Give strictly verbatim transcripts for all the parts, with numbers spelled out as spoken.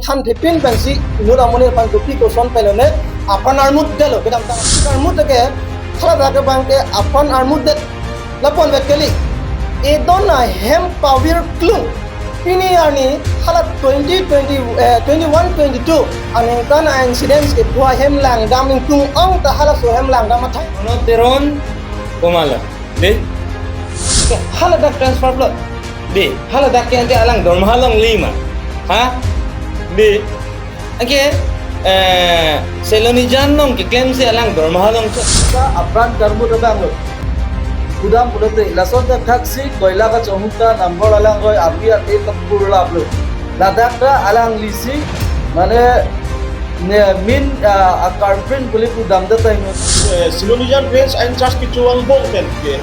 Thanthepin pensi inut amonit aphan kopi koson pelone apran armut detlo, kedamtang armut ke haladak abangke apran armut det lapu-an vet kali. Edon ahem pavir klung. Pini arni hala twenty twenty, eh, twenty-one twenty-two aningkan a-incidents ke pu ahem langdam ingtung ong ta halaso ahem langdam athai. Pranab Teron, komatlo? Dei. Haladak transfer lo. Dei. Haladak ke ante alang dormaha longli ma. Ha? Dei. Anke, eh, Silonijan along keklemsi alang dormaha long. Sa apran karmu tabang lo. Pudam pulote, lason ta thaksi, koila kachonghu ta number alangroi arbi ate ta purlap lo. Ladak ta alanglisi, mane, ne min, ah, a-culprit puli pudam ta taino. Eh, Silonijan Range a-in-charge kecho angbong pen ke,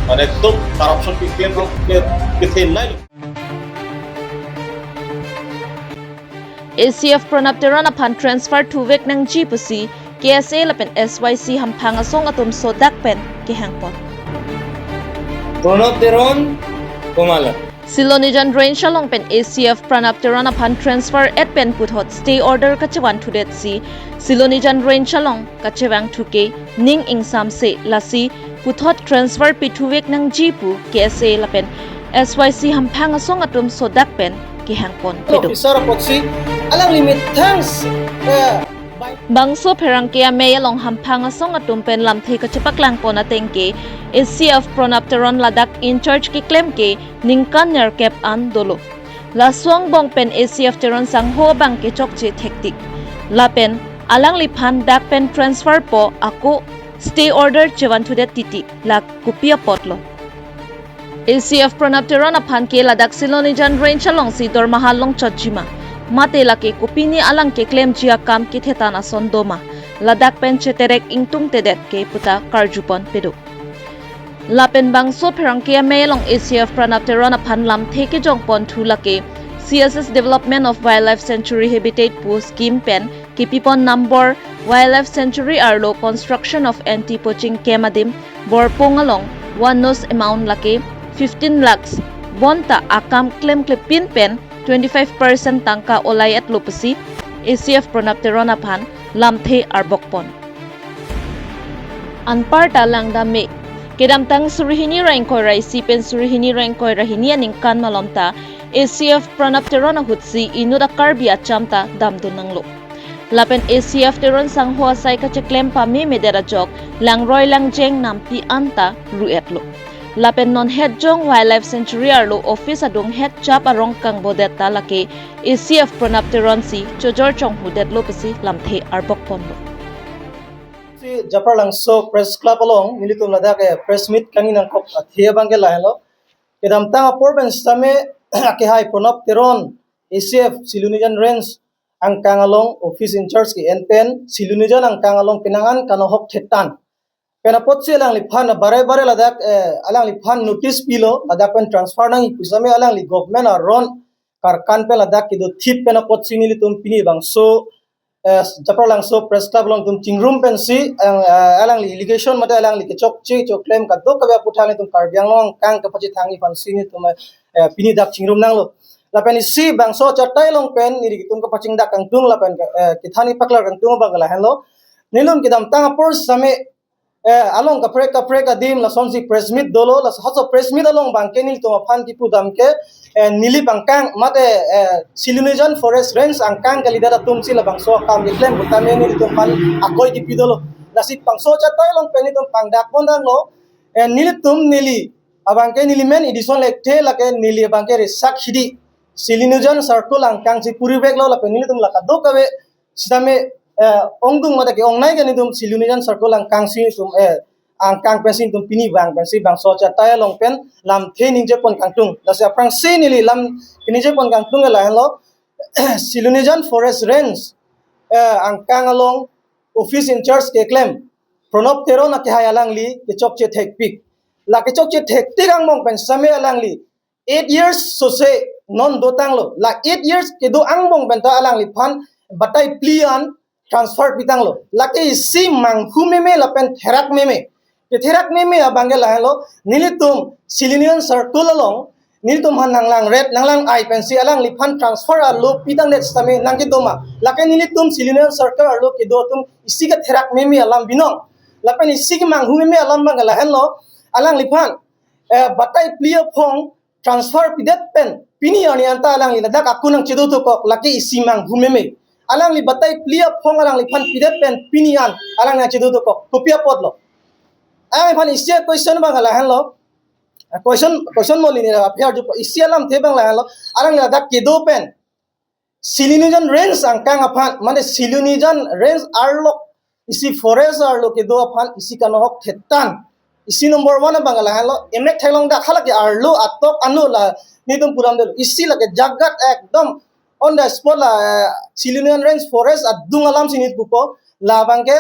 mane, ekdom corruption keklem ke, kethenei. A C F Pranab Teron aphan transfer thuvek nangji pusi K S A lapen S Y C hamphang asong atum sodak pen kehangpon. Pranab Teron, komatlo? Silonijan Range along pen A C F Pranab Teron aphan transfer et pen puthot stay order kachevangthudetsi Silonijan Range along kachevangthu ke ning ingsamse, lasi puthot transfer pithuvek nangji pu K S A lapen S Y C hamphang asong atum sodak pen kehangpon kedo. Officer apotsi alangli methang, eh, bangso pherangke amei along hamphang asong atum pen lamthe kachepaklangpon ateng ke A C F Pranab Teron ladak in-charge keklem ke ningkan nerkep an dolo. Laso angbong pen A C F Teron sangho abang kechokche thektik. Lapen alangliphan dak pen transfer po ako stay order chevangthudet titi, la kopi apotlo? A C F Pranab Teron aphan ke ladak Silonijan Range alongsi dormaha longchotji ma, mate lake kopine alang keklemji akam kethetan ason doma, ladak pen cheterek ingtungtedet ke puta karjupon pedo. Lapen bangso pherangke amei along A C F Pranab Teron aphan lamthe kejongponthu lake C S S Development of Wildlife Sanctuary Habitat pu scheme pen kepipon number Wildlife Sanctuary arlo construction of anti-poaching camp adim Borpung along one no's amount lake fifteen lakhs bonta akam klemklepin pen twenty-five percent tangka olai-etlo pusi A C F Pranab Teron aphan lamthe arbokpon. Anparta langdam me. Kedamtang suri hini ra ingkoi ra isi pen suri hini ra ingkoi ra hini aningkan malom ta A C F Pranab Teron ahutsi inut a-Karbi acham ta damdun nanglo. Lapen A C F Teron sangho asai kacheklem pamemedet ajok langroi langjeng nampi anta ru-etlo. Lapen non hetjong Wildlife Sanctuary arlo office adung het chap arong kangbodet ta lake A C F Pranab Teron si chojor chonghudetlo pusi lamthe arbokponlo. Si Japralangso Press Club along nelitum ladak, eh, press meet kangni nangkok athe abangke lahenlo. Kedamtang apor pen sitame akehai Pranab Teron A C F Silonijan Range angkang along office in-charge ke-en pen Silonijan angkang along penang an kanohok thetan. Pen apotsi alangliphan bare bare ladak, eh, alangliphan notice pilo, ladak pen transfer nangji pu sitame alangli government aron karkan pen ladak kedothip pen apotsi nelitum pini bangso, eh, Japralangso Press Club along itum chingrum pensi, ang, eh, alangli allegation mate alangli kechokche choklem kadokave aputhak nelitum Karbi Anglong angkang kapachethangji aphansi nelitum, eh, pini dak chingrum nanglo. Lapen isi bangso achatai along pen nelitum kapachingdak kangtung lapen, eh, kethan kepaklar kangtung abang lahenlo. Nelitum kedamtang apor sitame, eh, along kaprek kaprek adim lasonsi press meet dolo, laso press meet along abangke nelitum aphan kipudam ke, eh, neli abangke mate, eh, Silonijan Forest Range angkang kalidet atumsi labangso akam keklem pu tame nelitum aphan akoi kipi dolo. Lasi bangso achatai along pen nelitum pangdakpon tanglo, eh, nelitum neli abangke neli men Edison Lekthe, lake neli abangke resak hidi Silonijan Circle angkangsi puribeklo lapen nelitum la kadokave sitame, eh, ongdung mate ke-ongnei ke nelitum Silonijan Circle angkangsi nelitum, eh, angkang pensi nelitum pini abang pensi bangso achatai along pen lamthe ningjepon kangtung. Lasi aphrangsi neli lam ningjepon kangtung ke lahenlo, Silonijan Forest Range, eh, angkang along office in-charge keklem Pranab Teron akehai alangli kechokche thekpik. La kechokche thektik angbong pen sitame alangli eight years sose non dotanglo. La eight years kedo angbong pen ta alangliphan batai phli an transfer pitanglo. Lake isi manghu meme lapen therak meme. Ketherak meme abangke lahenlo, nelitum Silonijan Circle along nelitum aphan nanglang ret, nanglang ai pensi alangliphan transfer arlo pitang det sitame nangkedoma. Lake nelitum Silonijan Circle arlo kedo atum isi katherak meme alam binong. Lapen isi kemanghu meme alam abang lahenlo, alangliphan, eh, batai phli aphong transfer pidet pen pini arni anta alangli ladak ako nangchedo dokok, lake isi manghu meme. Alangli batai phli aphong alangliphan pidet pen pini an alangli nangchedo dokok. Kopi apotlo? Alangliphan isi question abang lahenlo. Question, question mo neli aphi arjupo, isi alamthe abang lahenlo. Alangli ladak kedo pen Silonijan Range angkang aphan, mane Silonijan Range arlo, isi forest arlo kedo aphan isi kanohok thetan. Isi number one abang lahenlo, emek theklong dak halake arlo atok anu la nelitum pudamdetlo. Isi lake jagat ekdom on the spot la, eh, Silonijan Range forest adung alamsi neli pupo, labangke,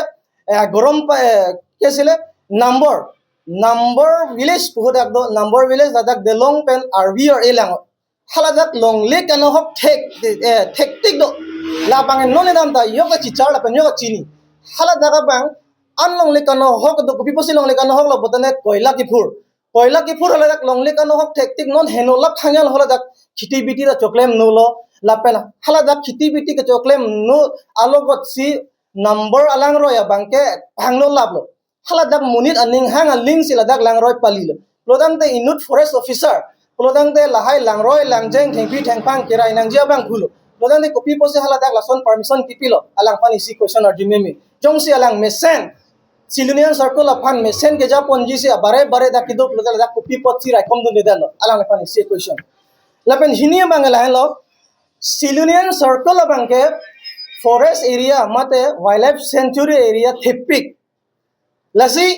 eh, gorom pa, eh, kesile number, number village puhu dak do, number village ladak delong pen R V R A lang. Haladak longle kanohok thek, eh, thektik do. Labang non edam ta yok chichar lapen yok chini. Haladak abang an longle kanohok do, kopi pusi longle kanohok lo putane koila kephur. Koila kephur haladak longle kanohok thektik, non heno lak hanyal haladak khiti biti ta choklem nolo. Lapen haladak khiti biti kechoklem no alogotsi number alangroi abangke hangno laplo. Haladak monit aning hang alingsi ladak langroi palilo. Pulotangte inut forest officer, pulotangte lahai langroi langjeng thengpi thengphang kerai nangji abang pulo. Pulotangte kopi pusi haladak lason permission kipilo? Alangphan isi question arju meme. Jongsi alang mesen, Silonijan Circle aphan mesen kejaponjisi abare bare dak kedo pulote ladak kopi apotsi raikom dundedetlo? Alangphan isi question. Lapen hini abang lahenlo, Silonijan Circle abangke forest area mate wildlife sanctuary area thepik. Lasi,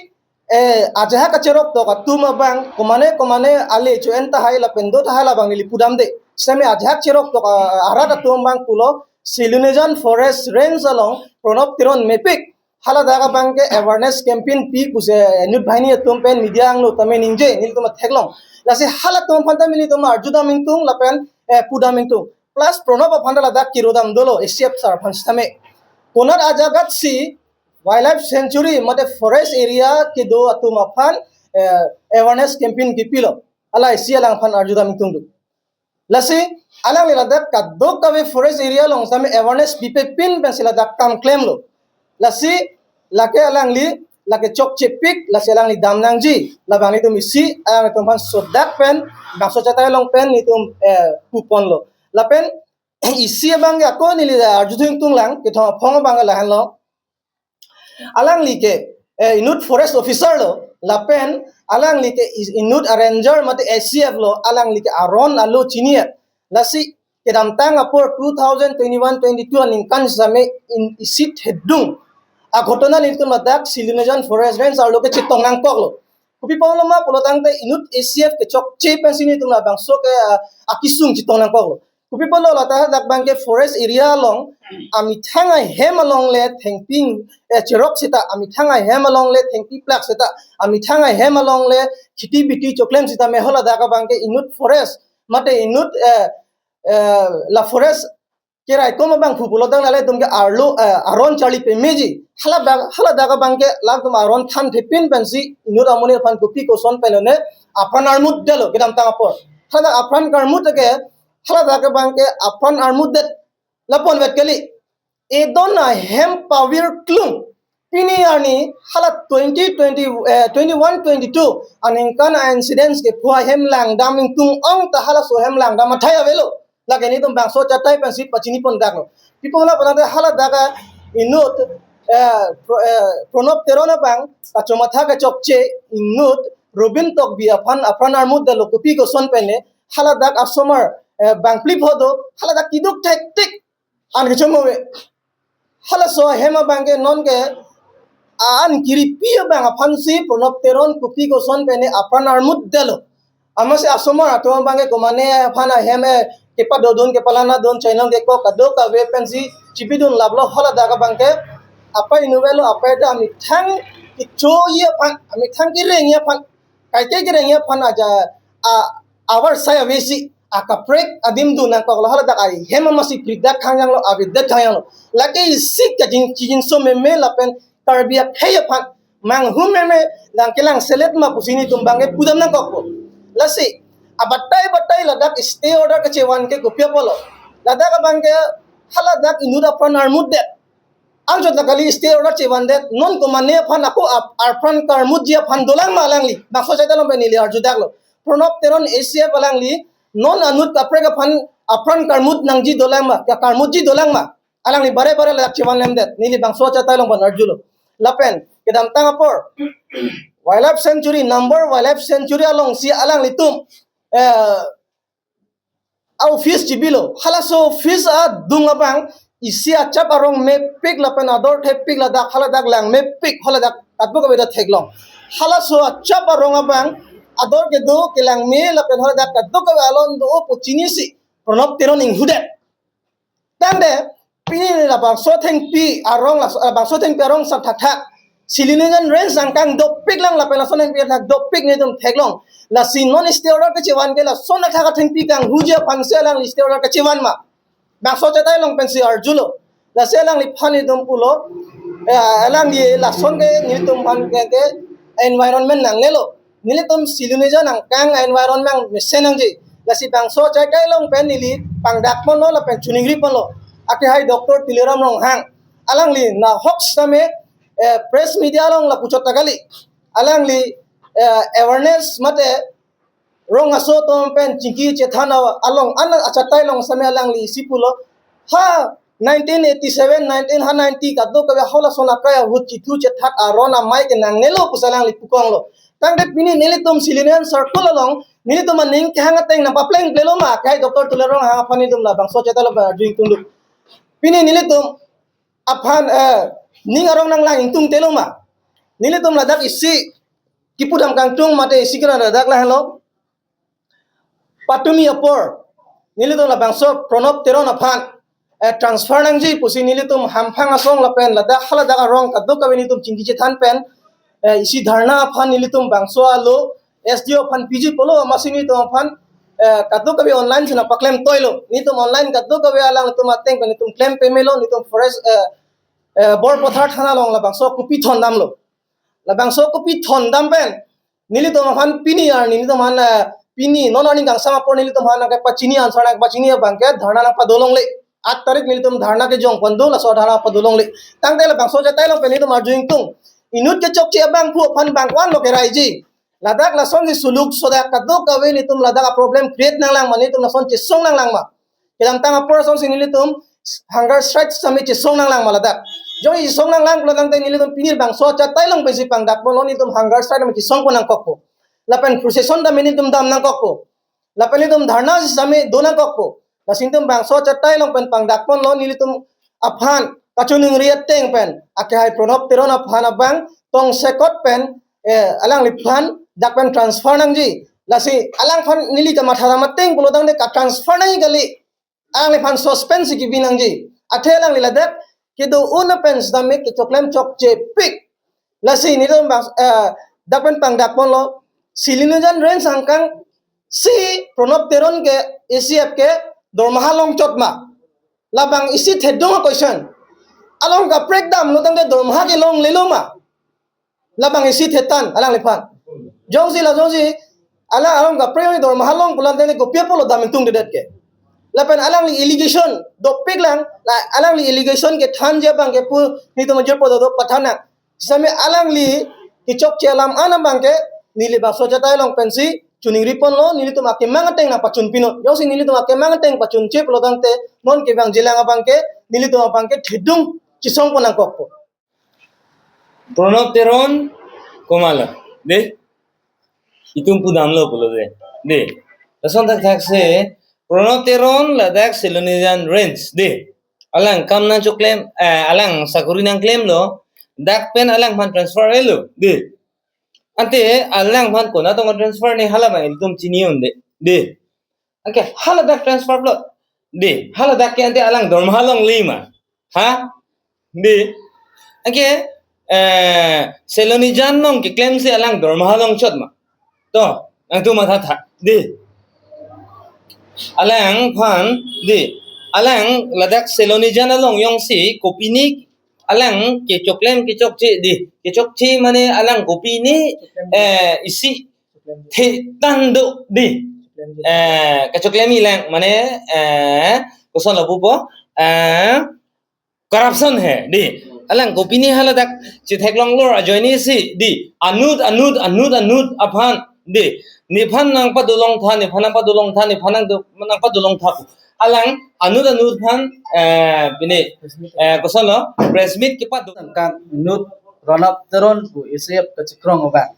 eh, ajahak kacherok tok atum abang, komane komane ale cho-en tahai lapen do tahai labang neli pudamde. Sitame ajahak cherok tok, ah, arat atum abang pulo, Silonijan Forest Range along Pranab Teron mepik. Haladak abangke awareness campaign pi pusi inut banghini atum pen media angno tame ningje, nelitum theklong. Lasi halatum aphan tame nelitum arjudam ingtung lapen, eh, pudam ingtung. Plus Pranab aphan ladak kirodam dolo, A C F sir aphan sitame. Konat ajagatsi wildlife sanctuary mate forest area kedo atum aphan, eh, awareness campaign kipilo? Hala isi alangphan arjudam ingtungdun. Lasi alangli ladak kadokave forest area along sitame awareness pipepin pensi ladak kam klemlo. Lasi lake alangli lake chokchepik, lasi alangli dam nangji. Labang nelitum isi, alanglitum aphan sodak pen, bangso chatai along pen nelitum, eh, puponlo. Lapen isi abangke ako neli arjudun ingtung lang, kethom aphong abangke lahenlo. Alangli ke, eh, inut forest officer lo, lapen alangli ke is-, inut ranger mate A C F lo, alangli ke aron alo chini-et. Lasi kedamtang apor two thousand twenty-one twenty-two aningkan sitame in isi thedung aghotona nelitum ladak Silonijan Forest Range arlo ke chetong nangkoklo. Kopi apotlo ma pulotangte inut A C F kechokche pensi nelitum labangso ke, ah, akesung chetong nangkoklo. Kopi apotlo? Ladak abangke forest area along amethang ahem alongle thengpi, eh, cherok seta, amethang ahem alongle thengpi plak seta, amethang ahem alongle khiti biti choklem seta me haladak abangke inut forest mate inut, eh, eh, la forest keraikom abang phu pulotang lale atum ke arlo, eh, aron charli pemeji. Haladak, haladak abangke latum aron thanthepin pensi inut amonit aphan kopi koson penone apran armut detlo kedamtang apor. Haladak apran karmut ke, haladak abangke apran armut det lapu-an vet kali. Edon ahem pavir klung. Pini arni hala twenty twenty, eh, twenty-one twenty-two aningkan a-incidents kepho ahem langdam ingtung ong ta halaso ahem langdam athai avelo. Lake nelitum bangso chatai pensi pachini pon daklo. Kopi apotlo pulotangte haladak inut, eh, Pro-, eh, Pranab Teron abang kachomatha kechokche inut Robin Tokbi aphan apran armut detlo kopi koson pene, haladak asomar, eh, bangphli pho do, haladak keduk thektik an kechomove. Halaso ahem abangke nonke an kiripi abang aphansi Pranab Teron kopi koson pene apran armut detlo. Amatsi asomar atum abangke komane aphan ahem, eh, kepadodun, kepalanadun, chainong kekok kadokave pensi chipidun laplo. Haladak abangke apai inut avelo, apai ta amethang kechoji aphan, amethang kerengji aphan, kaike kerengji aphan aja, a, avarsai avesi akaprek adim dun nangkoklo. Haladak ahem amatsi predak khangjanglo, avedet khangjanglo. Lake isi kajin, chijinso meme lapen Karbi akhei aphan manghu meme, lang kelang selet ma pusi nelitum abangke pudam nangkokpo. Lasi abatai batai ladak stay order kechevan ke kopi apotlo? Ladak abang ke haladak inut apran armut det. Anchot la kali stay order chevan det, non komane aphan ako ap-, apran karmutji aphan dolang ma alangli? Bangso chetailong pen neli arjudaklo. Pranab Teron A C F alangli non anut kaprek aphan apran karmut nangji dolang ma, ya karmutji dolang ma? Alangli bare bare ladak chevan lemdet, neli bangso chetailong pen arjulo. Lapen kedamtang apor Wildlife Sanctuary, Nambor Wildlife Sanctuary alongsi alanglitum, eh, a-office chibilo. Halaso office adung abang isi achap arong mepik lapen ador thepik ladak haladak lang mepik, haladak kadokave ta theklong. Halaso achap arong abang ador kedo kelang me lapen haladak kadokave alon do-o pu chinisi Pranab Teron inghudet. Tangte pini labangso thengpi arong, labangso thengpi arong sap thakthak Silonijan Range angkang dopik lang lapen lason thengpi thak dopik nelitum theklong. Lasi non stay order kechevan ke lason athak athengpi kanghuji aphansi alangli stay order kechevan ma? Bangso chetailong pensi arjulo. Lasi alangliphan nelitum pulo, eh, alangli lason ke nelitum aphan ke, ke environment nangnelo. Nelitum Silonijan angkang environment mesen nangji. Lasi bangso chetailong pen neli pangdakponlo lapen choningriponlo. Akehai Doctor Tuliram Ronghang, alangli nahok sitame, eh, press media along lapuchot ta kali. Alangli, eh, awareness mate rong aso atum pen chingki chethan along an achetailong sitame alangli isi pulo, ha nineteen eighty-seven, nineteen, ha ninety kadokave halason akai ahut chithu chethat aron amei ke nangnelo pusi alangli pukonglo. Tangte pini nelitum Silonijan Circle along nelitum aning kehang ateng nangpaplengplelo ma? Akehai Doctor Tuliram Ronghang aphan nelitum labangso chetailong pen arju ingtunglo. Pini nelitum aphan, eh, ning arong nanglang ingtungtelo ma? Nelitum ladak isi kipudam kangtung mate isi kena ladak lahelo. Patumi apor nelitum labangso Pranab Teron aphan, eh, transfer nangji pusi nelitum Hamphang asong lapen ladak haladak arong kadokave nelitum chingki chethan pen, eh, isi dharna aphan nelitum bangso alo S D O aphan piji pulo, amatsi nelitum aphan, eh, kadokave online si nangpaklem toilo. Nelitum online kadokave alangtum ateng pen nelitum klem pemelo, nelitum forest, eh, eh, Borpathar thana along labangso kopi thondamlo. Labangso kopi thondam pen nelitum aphan pini arni, nelitum aphan, eh, pini non arni kangsam apor nelitum aphan nangkepachini, answer nangkepachini abang ke dharna nangpadolongle. Aat tarik nelitum dharna kejongpon do, laso dharna padolongle. Tangte labangso chetailong pen nelitum arju ingtung. Inut kechokche abangphu aphan bang ko-anlo keraiji? Ladak lasonsi suluk sodak kadokave nelitum ladak a-problem create nanglang ma, nelitum lason chesong nanglang ma? Kedamtang apor asonsi nelitum hunger strike sitame chesong nanglang ma ladak? Jongsi chesong nanglang pulo tangte nelitum pini bangso chetailong pensi pangdakponlo, nelitum hunger strike tame chesongpon nangkokpo. Lapen procession tame nelitum dam nangkokpo. Lapen nelitum dharna sitame do nangkokpo. Lasi nelitum bangso chetailong pen pangdakponlo, nelitum aphan kachiningri ateng pen akehai Pranab Teron aphan abang tongsekot pen, eh, alangliphan dak pen transfer nangji. Lasi alangphan neli kamatha dam ateng pulo tangte ka-transfer nangji kali, alangliphan suspense si kebi nangji. Athe alangli ladak kedo un pen sitame kechoklem chokchepik. Lasi nelitum bang, eh, dak pen pangdakponlo, Silonijan Range angkang si Pranab Teron ke A C F ke dormaha longchot ma? Labang isi thedung a-question. Along kaprek damlo tangte dormaha kelonglelo ma? Labang isi thethan alangliphan. Jongsi la jongsi alang along kaprek dormaha long pulo tangte kopi apotlo dam ingtungdedet ke? Lapen alangli allegation dopik lang, la alangli allegation kethanji abang ke pu nelitum ajirpo do pathan nang. Sitame alangli kechokche alam an abang ke neli bangso chetailong pensi choningriponlo, nelitum akemang ateng nangpachun pinon. Jongsi nelitum akemang ateng pachunche pulo tangte non kevangjilang abang ke nelitum abang ke thedung chesongpon nangkokpo. Pranab Teron komatlo, de? Itum pudamlo pulo de. De. Lason thakthak si Pranab Teron ladak Silonijan Range, de. Alang kam nangchoklem, eh, alang sakori nangklemlo, dak pen alangphan transfer elo, de. Ante alangphan konat tong transfer ne hala abang ilitum chini un-e, de. Anke haladak transfer lo, de. Haladak ke ante alang dormaha longle ma? Ha? De. Anke, eh, Silonijan along keklemsi alang dormaha longchot ma? To, nangtum mathatha, de. Alangphan, de. Alang ladak Silonijan along jongsi kopine alang kechoklem kechokche, de. Kechokche mane alang kopine, eh, isi thethan do, de. eh, kachoklem ilang, mane, eh, kosonlo pupo, eh, corruption he, di. Alang kopine haladak chetheklonglor ajoine si, di. Anut, anut, anut, anut aphan, di. Nephan nangpadolongtha, nephan nangpadolongtha, nephan nangdo-, nangpadolongtha pu. Alang anut anut aphan, eh, pine, eh, kosonlo, press meet kepado. Tangka inut Pranab Teron pu A C F kachikrong abang.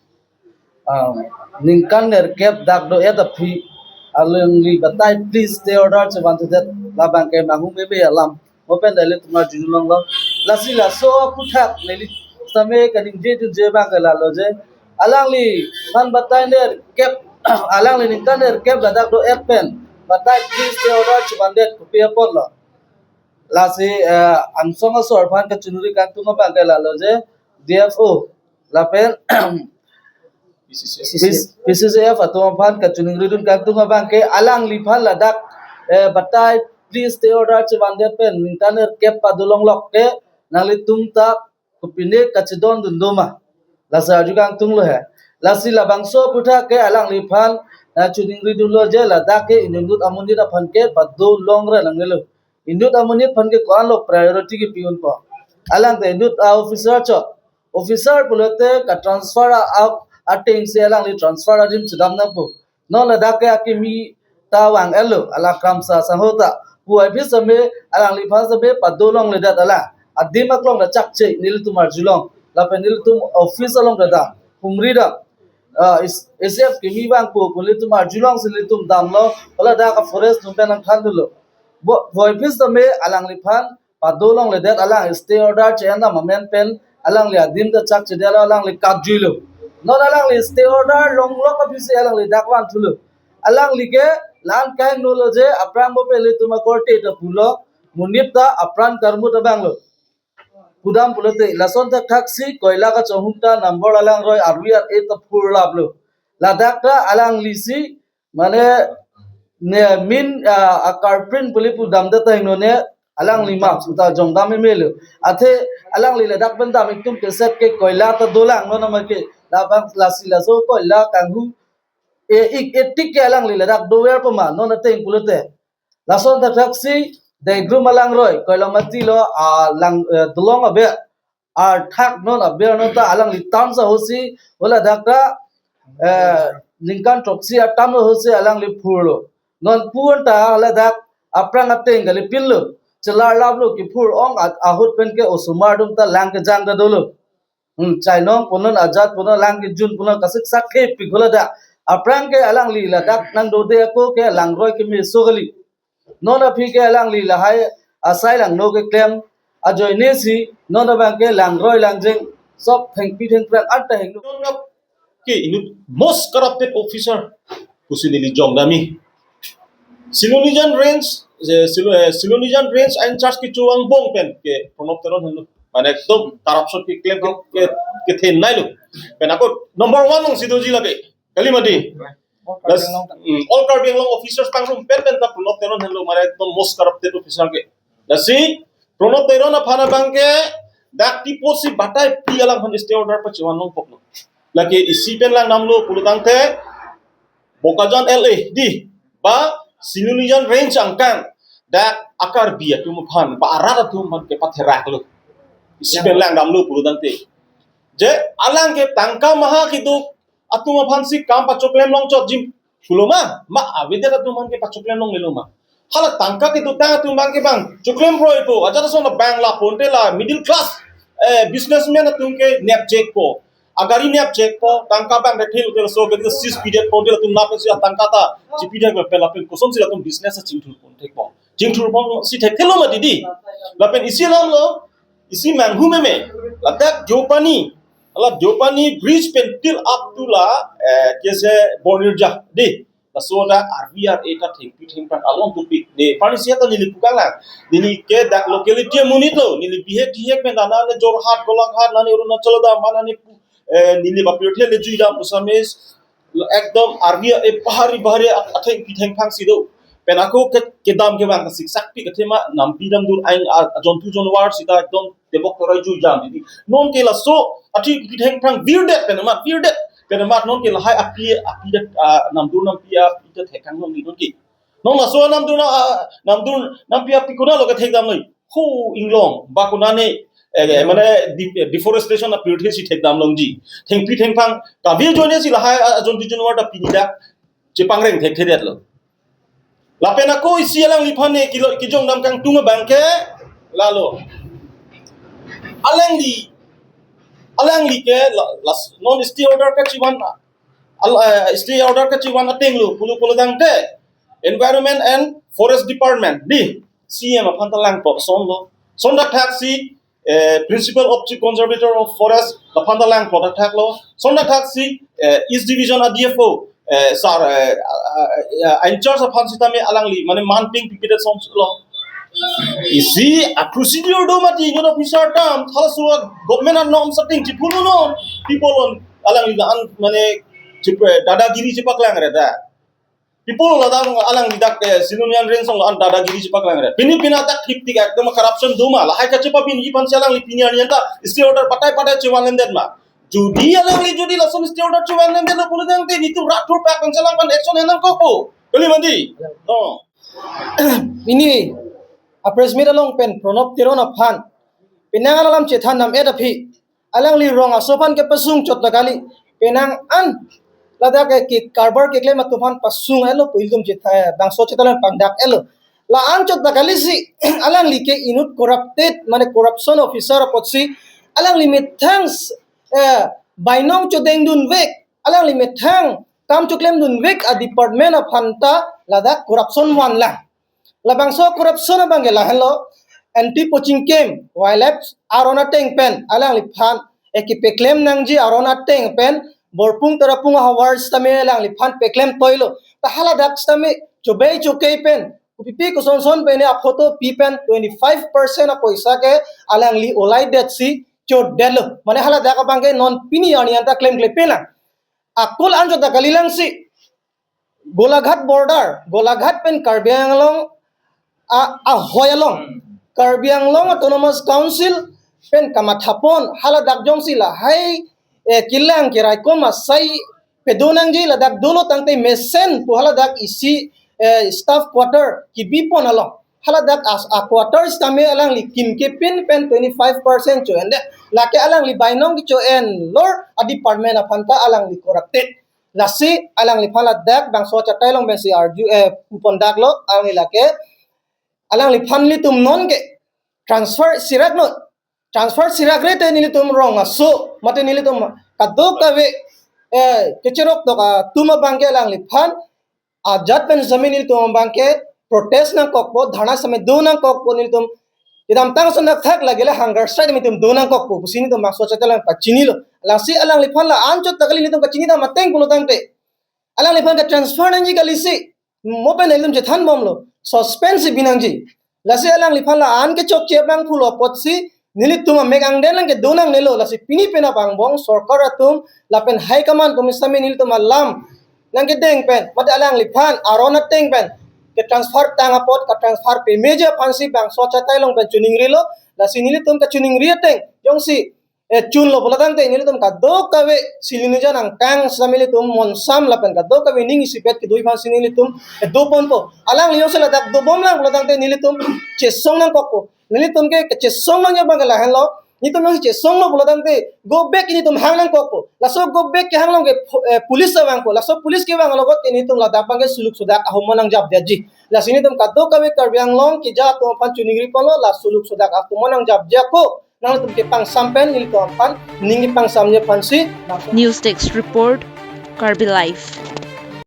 Ah, ningkan nerkep dak do-et aphi alangli batai please stay order chevanthedet labang ke manghu meme alam. Mo pen nelitum arjulonglo. Lasi laso aphuthak neli same kaningje dunje abang ke lalo je, alangliphan batai nerkep, alangli ningkan nerkep ladak do-et pen batai please stay order chevandet kopi apotlo. Lasi, eh, angsong asor aphan kachiningri kangtung abang ke lalo je, D F O lapen P C C F atum aphan kachiningridun kangtung abang ke alangliphan ladak, eh, batai please stay order chevandet pen ningkan nerkep padolonglok ke nanglitum ta kopine kachedondun do ma. Lasi arju kangtunglo he. Lasi labangso aphuthak ke alangliphan, eh, chiningridunlo je ladak ke inut amonit aphan ke padolongre nangnelo. Inut amonit aphan ke ko-anlo priority kepi-unpo. Alang te inut a-officer chot. Officer pulote katransfer a, a, atengsi alangli transfer adim chedam nangpo. Non ladak ke akimi ta vang-etlo, alang kramsa sangho ta. Puvoiphit same alangliphan same padolongledet alang. Adim aklong ta chakche nelitum arjulong. Lapen nelitum office along kedam, humri dam. Ah, is, A C F kimi vangpo pu nelitum arjulongsi nelitum damlo. Haladak a-forest atum pen nangthandunlo. Bo, puvoiphit same alangliphan padolongledet, alang stay order che-endam amen pen alangli adim ta chakchedetlo, alangli katjuilo. Non alangli stay order longlok aphisi alangli dak vanthulo. Alangli ke la-an kaingnolo je aphrang mo pen ilitum akorte ta pulo, monit ta apran karmut abanglo. Pudam pulote lason thakthaksi koila kachonghum ta number alangroi arvi ar-e ta phurlaplo. Ladak ta alanglisi mane ne min, ah, a-carprint puli pudam ta ta hingno ne alangli ma ta jongdam emelo. Athe alangli ladak pen dam itum keset ke koila ta dolang no nama ke labang lasi laso koila kanghu e ik etik ke alangli ladak dover pama non ateng pulote. Lason thakthaksi Daigrum alangroi Koilamati lo alang, eh, dolong abe arthak non aber non ta alangli town sa hosi haladak ta, eh, ningkan throksi atam lo hosi alangli phurlo. Non pun ta haladak aphrang ateng kali pillo. Chelar laplo kiphur ong at ahut pen ke osomar atum ta lang kejang ta dolo. Hmm, chainong punon ajat punon lang kejun punon kasik sakhe pi haladak. Aphrang ke alangli ladak nangdode ako ke langroi kemeso kali. Non aphi ke alangli lahai asai langno keklem ajoine si non abang ke langroi langjeng sop thengpi thengphrang anta hingno. Ke inut most corrupted officer pusi neli jongdamji. Silonijan Range, eh, Silo-, eh, Silonijan Range in charge kecho angbong pen ke Pranab Teron henlo. Mane ekdom corruption keklem ke, ke, kethenei lo. Pen ako number one alongsi doji lake. Kali mati. All Karbi Anglong. Hmm, all Karbi Anglong officers pangrum pen pen ta Pranab Teron henlo, mane ekdom most corrupted officer ke. Lasi Pranab Teron aphan abang ke dak tipo si batai pi alangphan stay order pachevan longpoklo. Lake isi pen langdamlo pulo tangte Bokajan L A di ba Silonijan Range angkang dak a-Karbi atum aphan ba arat atum aphan kepatheraklo. Isi pen langdamlo pulo tangte. Je alang ke tangka maha keduk atum aphansi kam pachoklem longchot jim pulo ma, ma avedet atum aphan ke pachoklem longlelo ma. Hala tangka kedotang atum abang ke bang choklem proipo, ajat ason abang lapu-onte la middle class, eh, businessman atum ke nepchekpo. Agari nepchekpo, tangka abang thekthelo, tel so ke sis pidetpo, tel atum nap si tangka ta chipidetpo, pen lapen kosonsi latum business chingthurpon thekpo. Chingthurponsi thekthelo ma didi. Lapen isi alam lo, isi manghu meme. Ladak Deopani, ala Deopani bridge pen till up to la, eh, kese Bornirja di. Laso dak arvi ar-e ta thengpi thengphrang along tupi. Di parisi ta neli pukang lang. Neli ke dak locality amonit lo. Neli bihek tihek pen ta nane Jorhat, Golaghat, nane Arunachal dam, nane pu-, eh, neli bapirthe le jui dam pusames. Ekdom arvi ar-e bahari bahari at-, athengpi thengphrang si do. Pen ako ke, kedam kevang kasik sakpi kathema nampi damdur ain a, ajontu jonwar sita ekdom tebok torai jui jam didi. Non ke laso athengpi thengphrang virdet pen amat virdet. Pen amat non ke lahai api, api dat, ah, namdur nampi api dat thek tang non ke non ke. Non laso namdur na, ah, namdur nampi api konat lo kethek dam noi. Ho inglong, ba konat ne, eh, eh, mane de-, eh, deforestation apirthe si thek dam longji. Thengpi thengphang, kave ajoine si lahai, ah, ajonti junwar ta pini dak chepangreng thekthedetlo. Lapen ako isi alangliphan ne kilo, kijong dam kangtung abang ke, lalo. Alangli, alangli ke, la-, las-, non stay order kachivan, al-, eh, stay order kachivan ateng lo, pulo pulo tangte, Environment and Forest Department, di, C M aphan ta langpo, son lo. Son dak thak si, eh, Principal of Chief Conservator of Forest, laphan ta langpo dak thak lo. Son dak thak si, eh, East Division a D F O, eh, sir, eh, ah, ah, ah, in charge aphan sitame alangli, mane manping pipidet son lo. Isi a procedure do mati, union officer tam, halaso a government a norm setting, chipulo non, people on, alangli an, mane, chip-, eh, dadagiri chipaklang re da. People ladak alangli dak, eh, Silonijan Range along an dadagiri chipaklang re. Pini pina dak thip tik ekdom corruption do ma. Lahai kachepabin ji aphan si alangli pini arni anta stay order patai patai chevan lemdet ma. Jodi alangli jodi lason stay order chevan lemdetlo pulo tangte nitum rat thur pak pen si alangphan action henang kokpo. Kali mandi. Oh. Pini a press meet along pen Pranab Teron aphan penang alam chethan nam et aphi. Alangli rong aso aphan kepasung chot ta kali. Penang an ladak ke karbar keklem atum aphan pasung elo, pu ilitum chetha-, bangso chethan pangdak elo. La-an chot ta kali si, alangli ke inut corrupted, mane corruption officer apotsi, alangli methang, eh, bainong chodeng dunvek, alangli methang kam choklem dunvek a department aphan ta ladak corruption vanlang. Labangso corruption abang ke lahenlo, anti poaching camp, wildlife aron ateng pen, alangliphan, eh, kepaklem nangji aron ateng pen, Borpung Tarapung ahavar sitame alangliphan paklem toilo. Ta haladak sitame chobei chokei pen, kopipi kosonson pen a photo pi pen twenty-five percent apoisa ke alangli olaidet si chodetlo. Mane haladak abang ke non pini arni anta klemkle pelang. Ako la-an chot ta kalilang si. Golaghat border, Golaghat pen Karbi Anglong a, ahoi along, Karbi Anglong Autonomous Council pen kamathapon, haladak jongsi lahai, eh, kelang keraikom asai pedo nangji ladak dolo tangte mesen pu haladak isi, eh, staff quarter kebipon along. Haladak as a quarter sitame alangli kimke pin pen twenty-five percent cho-endet. Lake alangli bainong kecho-en lor a department aphan ta alangli corrupted. Lasi alangliphan ladak bangso achatai along pensi arju, eh, pupon daklo, alangli lake, alangliphan nelitum non ke transfer sirak non, transfer sirak re te nelitum rong aso, mate nelitum kadokave, eh, kecherok tok atum abang ke alangliphan ajat pen sitame nelitum abang ke protest nangkokpo, dharna sitame do nangkokpo nelitum. Kedamtang ason dak thak lake la hunger strike nelitum do nangkokpo pusi nelitum bangso achatai along pachinilo. Lasi alangliphan la-an chot ta kali nelitum kachini dam ateng pulo tangte, alangliphan ke transfer nangji kali si, mo pen nelitum chethan bomlo, suspense si bi nangji. Lasi alangliphan la-an kechokche abang pulo apotsi, nelitum amek angden lang kedo nangnelo, lasi pini pen abang bong sorkar atum lapen high command atum sitame nelitum alam nangkedeng pen, mate alangliphan aron ateng pen ketransfer tang apot, katransfer pemeji aphansi bangso achatai along pen choningrilo. Lasi nelitum kachoningri ateng jongsi, eh, chunlo pulo tangte nelitum kadokave Silonijan angkang sitame nelitum monsam lapen kadokave ning isipet kedo aphansi nelitum, eh, doponpo. Alangli jongsi ladak dobomlang pulo tangte nelitum chesong nangkokpo. Nelitum ke kechesong nangji abang ke lahenlo. Nelitum jongsi chesonglo pulo tangte go back nelitum hang nangkokpo. Laso go back kehang along ke pho-, eh, police vangpo. Laso police kevang alogot ke nelitum ladak abang ke suluk sodak ahumon nangjapdetji. Lasi nelitum kadokave Karbi Anglong keja atum aphan choningri ponlo, la suluk sodak ahumon nangjapji ako, nangtum kepangsam pen nelitum aphan ning kepangsamji aphansi. News Desk Report, Karbi Live.